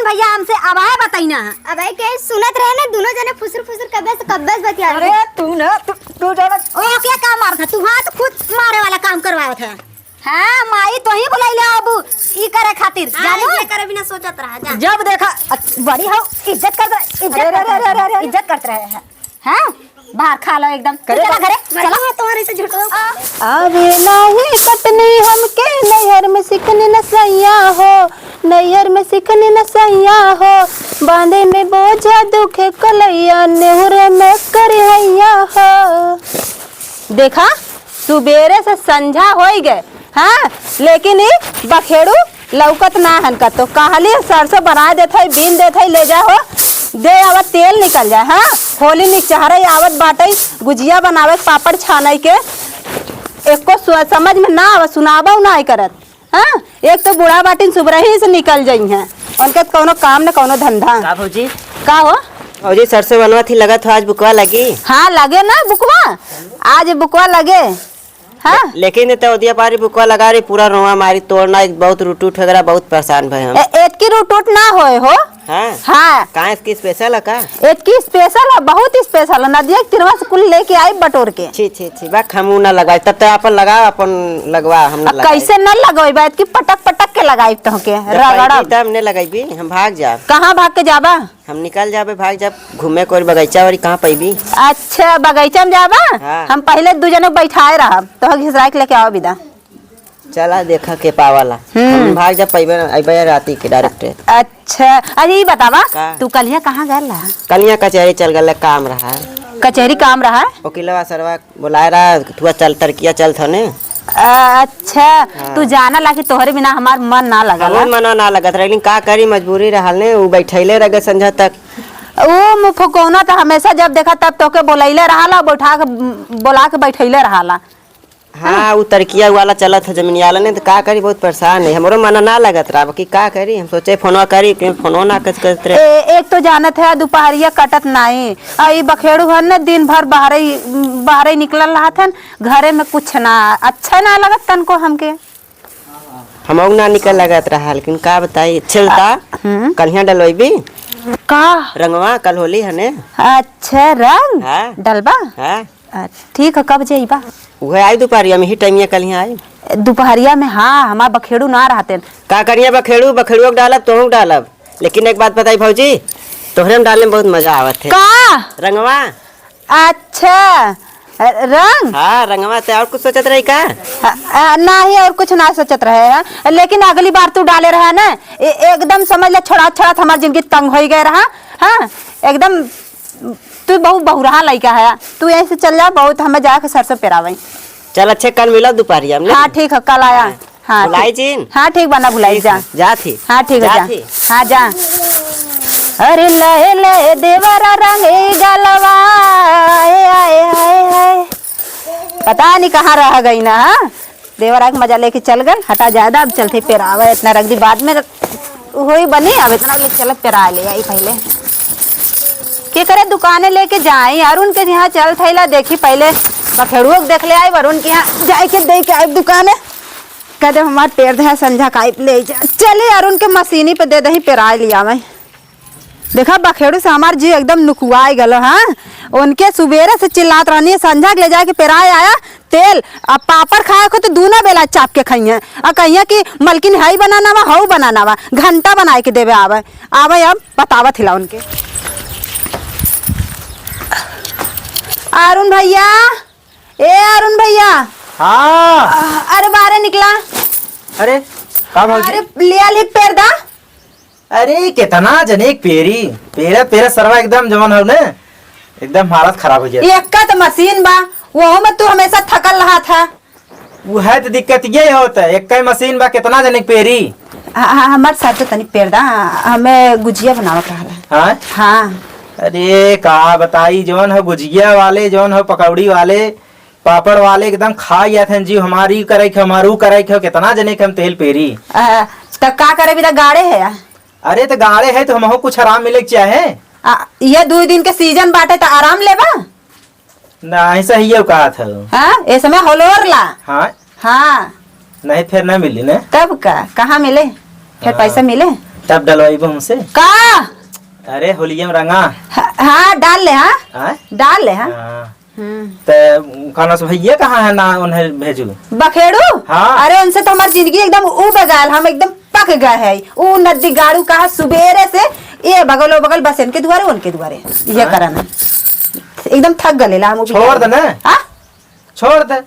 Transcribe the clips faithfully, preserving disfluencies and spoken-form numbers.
पहिया हमसे अबाय बताई ना। अबाय के सुनत रहे ना, दुनो जने फुसुर फुसुर कब्बे से, कब्बे से बतिया रहे। अरे तू ना, तू, तू जाना। ओ, क्या काम मारत है? तू हाथ खुद मारे वाला काम करवावत है। हाँ, माई तो ही बुलाई ले अब ई करे खातिर, हाँ, जानू? ये करे बिना सोचत रहा, जा। जब देखा, अच-, बड़ी हो, इज्जत करत रहे, इज्जत अरे, करत अरे, रहे, अरे, अरे, अरे। इज्जत करत रहे हैं। हाँ? बाहर खा लो एकदम। करे चला बा- घरे, चला। चला, तुम्हारे से झूठो। आ। आवे नाही कटनी हमके नैहर में सिकनी न सैया हो, नैहर में सिकनी न सैया हो, बांधे में बोझा दुखे कलैया, नेहुरे में करिहैया हो। देखा, सुबेरे से संझा होई गए, हाँ, लेकिन ई बखेड़ू लौकत ना हन कतो। कहली सरसों बनाए देत हई, बीन देत हई, ले जा हो, दे आवा तेल निकल जाए, हाँ, होली निकचहरे आवत बाटई, गुजिया बनावे, पापड़ छाने के, एको सु-, समझ में ना आवा, सुनाबो ना करत। हाँ, एक तो बूढ़ा बाटिन सुबरही से निकल जइहैं, उनके कौनो काम न कौनो धंधा। का भौजी? का हो? भौजी, सरसों बनवा थी, लगत हो आज बुकवा लगी? हाँ, लगे ना बुकवा, आज बुकवा लगे। हाँ। ले-, लेकिन तो ओदिया पारी बुकवा लगा रही, पूरा रोवा मारी तोड़ना, एक बहुत रूट उठ वगैरह, बहुत परेशान भए हम। ए-, एतकी रूट उट ना होए हो। हाँ? हाँ। कहाँ इसकी special है का? एतकी special है, बहुत special है। नदिया के तीरवा से कुल लेके आई बटोर के। छी, छी, छी, बा, हमू ना लगाई। तब तो आपन लगाओ, आपन लगवा, हम ना अब लगाई। कैसे ना लगवाई बा? एतकी पटक पटक के लगाई तोहके, जब रगड़ब। पैबी तब ने लगाई, हम भाग जाब। कहाँ भाग के जाबा? हम निकल जाबे, भाग जाब, घूमे कोई बगीचा ओरी, कहाँ पैबी? अच्छा, बगीचा में जाबा? हाँ। हम पहले दू जने बैठाए रहब, तोह घिसराए के लेके आओ बिदा। चला देखा के पावाला। हम्म। हम भाग जा, पइबे ना, अइबे राती के direct। अच्छा, अरे ई बतावा, का? तू कलिया कहाँ गल रहा? कलिया कचहरी चल गल, काम रहा। कचहरी काम रहा? वकीलवा सरवा बुलाए रहा, "तुआ चल, तरकिया चल थने।" अच्छा, हाँ। तू जाना ला कि तोहरे बिना हमार मन ना लगल। हमरो मना ना लगत रहे, लेकिन का करी, मजबूरी रहल ने, उ बैठैले रह गए संझा तक। उ मुफकौना त हमेशा जब देखा तब तोके बोलैले रहाला, बैठा के, बोला के बैठैले रहाला। हाँ, उ तरकिया वाला चलत है जमीनिया वाला ने, तो का करी, बहुत परेशान है। हमरो मना ना लगत रहा, बाकी का करी, हम सोचे फोनवा करी, कि फोनो ना कच करत रहे। ए, एक तो जानत है, दुपहरिया कटत नाई, आ ई बखेड़ू हन न, दिन भर बाहरे, बाहरे निकलल रहत हन, घरे में कुछ ना, अच्छा ना लगत तनको हमके। हमहू ना निकल लगत रहा, लेकिन का बताई, छेलता, हम्म। कलिया डलवैबी? का? रंगवा, कल होली है ने। अच्छा, रंग? हाँ। डलबा? हाँ। अच्छा, ठीक है, कब जइबा? उहे आई दुपहरिया में ही टाइमिया कल यहाँ आई। दुपहरिया में, हाँ, हमार बखेड़ू ना रहते। का करिया बखेड़ू, बखेड़ुओ के डालब, तोहू के डालब। लेकिन एक बात बताई भौजी, तोहरे में डाले में बहुत मजा आवत है। का? रंगवा। अच्छा, रंग? हाँ, रंगवा ते और कुछ सोचत रही का? आ, आ, नाही, और कुछ ना सोचत रहे हैं, लेकिन अगली बार तू डाले रहा ना, ए-, एकदम समझ ले, छोड़ात छोड़ात हमार जिंदगी तंग होई गए रहा। हाँ, एकदम तू बहुत बहुरहा लइका है, तू यहीं से चल जा, बहुत हमें जाके सरसों पेरावई। चल अच्छे, कल मिलब दुपहरिया में, हाँ, ठीक है, कल आया। हाँ। हाँ, भुलाई ठीक। जिन? हाँ, ठीक बा, ना भुलाई, ठीक जा। है, जात ही। हाँ, ठीक है, जात जा। ही। हाँ, जा। अरे लहे लहे देवरा रंगे गलवा, आए, आए, आए, आए। पता नहीं कहाँ रह गई ना, हाँ? देवरा के मजा लेके चल गल। हटा ज्यादा, अब चलते पेरावे, इतना रख दी, बाद में होई बनी, अब इतना ले चलत पेरा ले आई पहले। के करे दुकाने लेके जाई, अरुण के यहाँ चल थैला देखी, पहले बखेड़ुओ के देख ले आई, अरुण के यहाँ जाए के दे के आई दुकाने। कह दे हमार पेर दे संझा काइप ले जा। चली अरुण के मशीनी पे दे दही, पेराए लिया मैं। देखा बखेड़ू से हमार जी एकदम नुकुआए गलो, हाँ? उनके सुबेरे से चिल्लात रहनी, संझा के ले जाके पेराए आया, तेल आ पापड़ खाए को तो दूनो बेला चाप के खाइए। आ कहिए कि मलकिन हई बनाना बा, हऊ बनाना बा, घंटा बनाए के देवे आवे। आवे अब बतावत हिला उनके। अरुण भैया, ए अरुण भैया। हाँ। अ-, अरे बाहरे निकला। अरे, का भौजी? अरे लिया ली पेर दा। अरे, कितना जने के पेरी, पेरा, पेरा सरवा एकदम जवन हौ ने, एकदम हालत खराब हो जाए। एक्का त मशीन बा, वहू में तू हमेशा थकल रहा था। वो है तो दिक्कत ये होता है, एक्का ही मशीन बा, कितना जने के पेरी। हाँ, हाँ, हमार सर तो तनी पेर दा, हमें गुजिया बनावत रहला। हाँ? हाँ। अरे, का बताई, जौन हो गुजिया वाले, जौन हो पकौड़ी वाले, पापड़ वाले एकदम खा गया थे जी, हमारी करे के, हमारू करे के, कितना जने के हम तेल पेरी। आ, त का करे भी त गाड़े है या? अरे त गाड़े है त हमहू कुछ आराम मिले के चाहे। आ, ये दो दिन के सीजन बाटे त आराम लेबा? ना, ऐसा ही ये कहा था। हाँ, ए समय होलोर ला। हाँ। हाँ। नहीं, फिर ना मिली ना। तब का, कहाँ मिले? फिर हाँ। पैसा मिले? तब डलवाइबो हमसे? का? अरे, होलिया में रंगा। ह-, हाँ, डाल ले, हाँ। हाँ? डाल ले, हाँ। हाँ। हम्म। त कहना से भैया कहाँ है ना उन्हें भेजू? बखेड़ू? हाँ। अरे, उनसे तो हमार जिंदगी एकदम उब गयल, हम एकदम पक गए हैं। ऊ नदी गाड़ू कहा सुबेरे से ये बगल ओ बगल, बस इनके दुआरे, उनके दुआरे, ये हाँ। करना। एकदम थक गलेला हम। छोड़ दे ना। हाँ? छोड़ दे।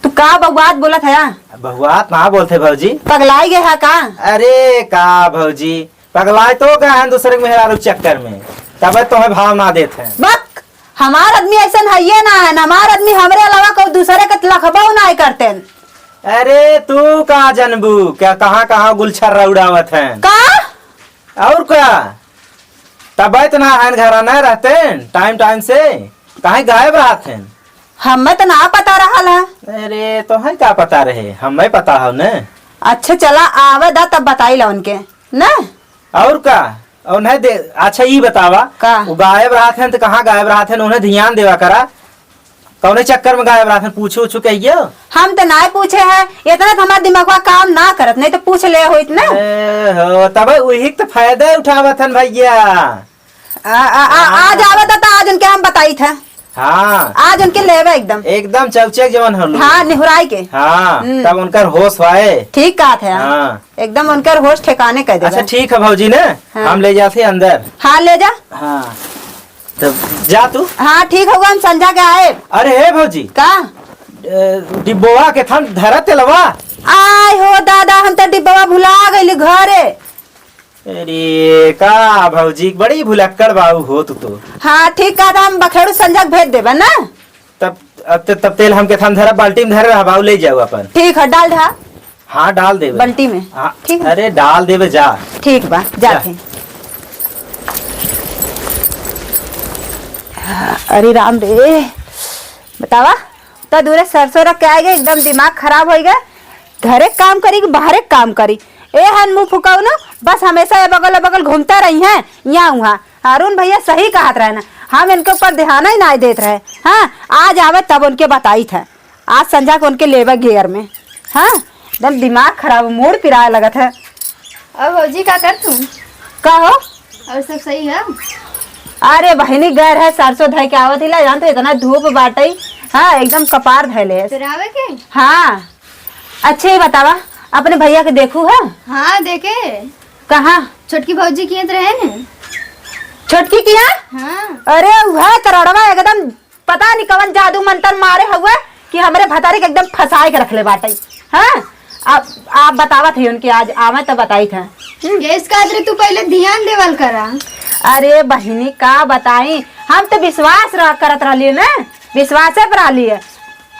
तू का बकवास बोलत है? बकवास ना बोलते भौजी। पगलाई गए है का? अरे का भौजी, पगलाए तो गए हैं दूसरे के मेहरारू चक्कर में, तबे तोहे भाव ना देत हैं। बक, हमार आदमी ऐसन हइये ना है, हमार आदमी हमरे अलावा कोई दूसरे के लखबौ ना करते हैं। अरे तू का जनबू, क्या कहाँ कहाँ गुलछर्रा उड़ावत हैं? का? और का? तबे तो ना हैं घरा ना रहते हैं टाइम टाइम से, कहीं गायब रहत हैं? हमें तो ना पता रहल है। अरे तोहे का पता रहे, हमें पता हो न। अच्छा चला आवे दा तब बताई ला उनके। न? और का? और नहीं दे, अच्छा ई बतावा, का? वो गायब रहत हैं तो कहाँ गायब रहत हैं, उन्हें ध्यान देवा करा। कौने चक्कर में गायब रहत हैं, पूछू उछू कहियो? हम तो नाय पूछे हैं, इतना तो हमार दिमागवा काम ना करत, नहीं तो पूछ ले होइत ना। ए हो, तबे उही तो फायदा उठावत हन भैया। आ, आ, आ, हाँ। आज आवत है तो आज उनके हम बताई था। हाँ। आज उनके लेवे एकदम। एकदम चौचक जवन हलू। हाँ, निहुराई के। हाँ, हम्म। तब उनकर होश होए। ठीक कहत है। हाँ। एकदम उनकर होश ठिकाने कर देगा। अच्छा, ठीक है भौजी ने, हाँ। हम ले जाते अंदर। हाँ, ले जा। हाँ, तब जा तू। हाँ, ठीक होगा, हम संझा के आए। अरे हे भौजी। का? ए, डिब्बवा के थन धरा तेलवा। आय हो दादा, हम तो डिब्बवा भुला गइली घरे। अरे का भौजी, बड़ी भुलक्कड़ बाऊ हो तू तो। हाँ, ठीक कहत है, हम बखेड़ू संझा के भेज देबे ना। तब, अब त-, तब तेल हमके थान धरा, बाल्टी में धरे रहा बाऊ, ले जाऊ अपन। ठीक है, डाल धा। हाँ, डाल देबे। बाल्टी में। हाँ, ठीक है। अरे डाल देबे जा। ठीक बा, जा। जाते। अरे राम रे, बतावा। तो दूरे सरसों रख के आए गए, एकदम दिमाग खराब होइ गए। घरे काम करी कि बाहरे काम करी? ए हन मुँह फुकौनो, बस हमेशा ए बगल, ए बगल घूमता रही हैं, यहाँ उहाँ। अरुण भैया सही कहत रहे ना, हम इनके ऊपर ध्यान ही नाहीं देत रहे। हाँ, आज आवे तब उनके बताइत है, आज संझा को उनके लेबे गेयर में। हाँ, एकदम दिमाग खराब, मूड पिराए लगत है। और भौजी का कर तू? का हो? और सब सही है? अरे बहिनी, गए रहे सरसों धइ के आवत हिला, जान तो इतना धूप बाटई, हाँ, एकदम कपार धइले है। फिर आवे के? हाँ। अच्छा, ये बतावा, अपने भैया के देखू है? हाँ, देखे। कहाँ? छोटकी भौजी के यहाँ रहे ने। छोटकी के यहाँ? हाँ। अरे, वह करड़वा एकदम पता नहीं कवन जादू मंतर मारे हुए कि हमरे भतारी के एकदम फंसाए के रखले बाटे। हाँ? अब आप बतावत है उनके, आज आवे तो बताई था। हम्म। ये इसका आदरे तू पहले ध्यान देवल करा। अरे बहिनी, का बताई, हम तो विश्वास रह, करत रहलिए ना, विश्वासे पर रहलिए।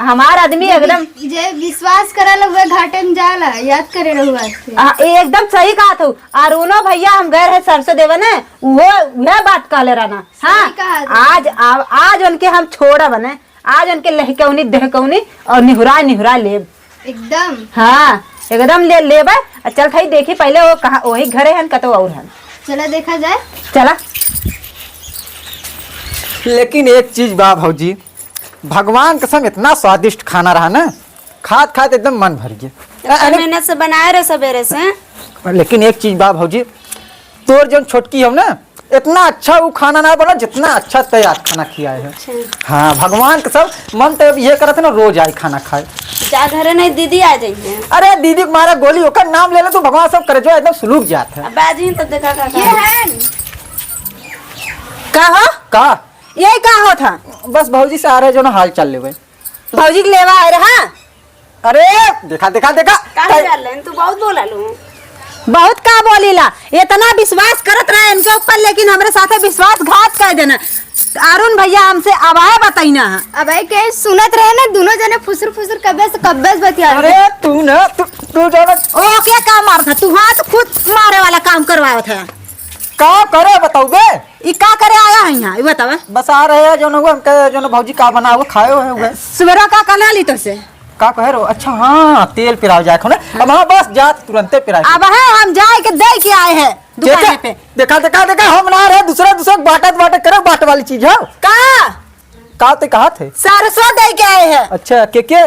हमार आदमी जे एकदम वि-, जे विश्वास करल उहे घाटे में जाला, याद करे रहुआ से। आ, एकदम सही कहत हूँ। अरुणो भैया हम गए रहे सरसों देवे ने, उहो उहे बात कहले रहना। हाँ, सही कहा। आज, आ, आज उनके हम छोड़ब ने, आज उनके लहकौनी, दहकौनी और निहुरा, निहुरा लेब। एकदम। हाँ, एकदम ले लेबे। आ चल थाई देखी पहले वो कहाँ, वही घरे हन, कतो और हन। चला देखा जाए। चला। लेकिन एक चीज बा भौजी, भगवान कसम इतना स्वादिष्ट खाना रहा ना, खात खात एकदम मन भर गया। इतना अरे मेहनत से बनाए रहे सवेरे से। लेकिन एक चीज बा भौजी, तोर जौन छोटकी हो ना, इतना अच्छा वो खाना ना बना जितना अच्छा तैयार खाना खियाए है। अच्छा। हाँ, भगवान कसम मन तो अब ये करत है ना, रोज आए खाना खाए। जा घरे नहीं, दीदी आ जाइए। अरे दीदी के मारा गोली, ओकर नाम ले ले तू, भगवान सब करे जो एकदम सुलूक जात है। अब बाजी तो देखा का ये का है। का हो? का? ये का होत है? बस भौजी से आ रहे जो ना हाल चाल लेवे। भौजी के लेवा आए रहा। अरे, देखा, देखा, देखा। काहे कै- कर लेन? तू बहुत बोला लू। बहुत का बोलीला? इतना विश्वास करत रहे इनके ऊपर, लेकिन हमरे साथे विश्वासघात कर देना। अरुण भैया हमसे अबाए बताई ना। अबे के सुनत रहे ना, दोनों जने फुसुर फुसुर कब्बे से, कब्बे से बतिया रहे। अरे, तू ना, तू, तू जाना। ओके का मार था? तू हाथ खुद मारे वाला काम करवावत है। का करे बताऊ बे? ई का करे आया है यहाँ? ई बतावा। बस आ रहे हैं, जो न हुआ, हमके जो न भौजी का बना हुआ खाए हुए हुए। सुबेरा का कला ली तो से? का कहे रहो? अच्छा, हाँ, तेल पिराव जाए खो ना। अब हाँ, बस जात तुरंते पिराए। अब है, हम जाए के दे के आए हैं दुकान पे। देखा, देखा, देखा, हम ना रहे, दूसरा, दूसरा बाटत, बाटत करे, बाट वाली चीज है। का? का ते कहा थे? सरसों दे के आए हैं। अच्छा, के, के?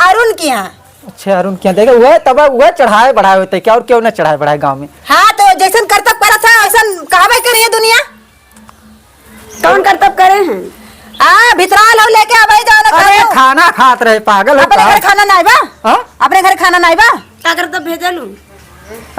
अरुण के यहाँ। छे अरुण क्या देगा? वह तब वह चढ़ाए बढ़ाए होते क्या, और क्यों ना चढ़ाए बढ़ाए गाँव में? हाँ, तो जैसन करतब करत है, वैसन कहबे करिए दुनिया। कौन करतब करे हैं? आ, भितरा लो लेके आवे जाओ ना अरे, खाओ। खाना खात रहे, पागल हो अपने का? घर खाना नाई बा? हाँ? अपने घर खाना नाई बा? का करतब भेजलू?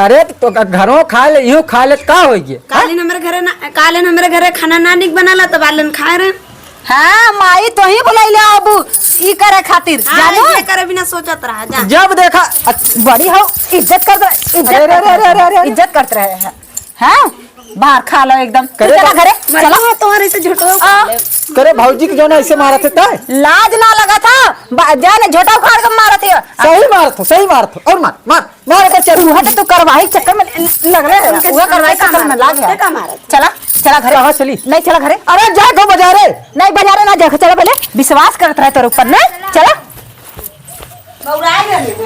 अरे, तो घ-, घरों खा ले, यूं खा ले, का होई गे? हाँ? कालिन हमरे घरे ना, कालिन हमरे घरे खाना ना निक बनाला, तो बालन खाए रहे। हाँ, माई तो ही बुलाई ले आबू, ई करे खातिर, हाँ, जानू? ये करे बिना सोचत रहा, जा। जब देखा, अ- बड़ी हो, इज्जत करत रहे, इज्जत अरे, करत अरे, रहे, अरे, अरे, अरे। इज्जत करत रहे हैं। हाँ, बाहर खा लो एकदम। तू करे चला बा- घरे, मर चला। जा, तोहरे से झूठो आ। खा ले। करे भौजी के जो ना ऐसे मारत है, तय? लाज ना लगा था, बा-, जाने झोटा उखाड़ के मारत है। सही मारत हो, सही मारत हो, और मार, मार। मार के चल। उहे तो तू करवाही चक्कर में लगले है। उनके उहे करवाही सामने चक्कर में का लाग मारत? है। का मारत? चला, चला घरे। कहाँ चली? नहीं, चला घरे। अरे, जाए को बाजारे। नहीं, बाजारे ना जाए को, चला पहले। विश्वास करत रहे तोर ऊपर ना। चला। बौराए गए।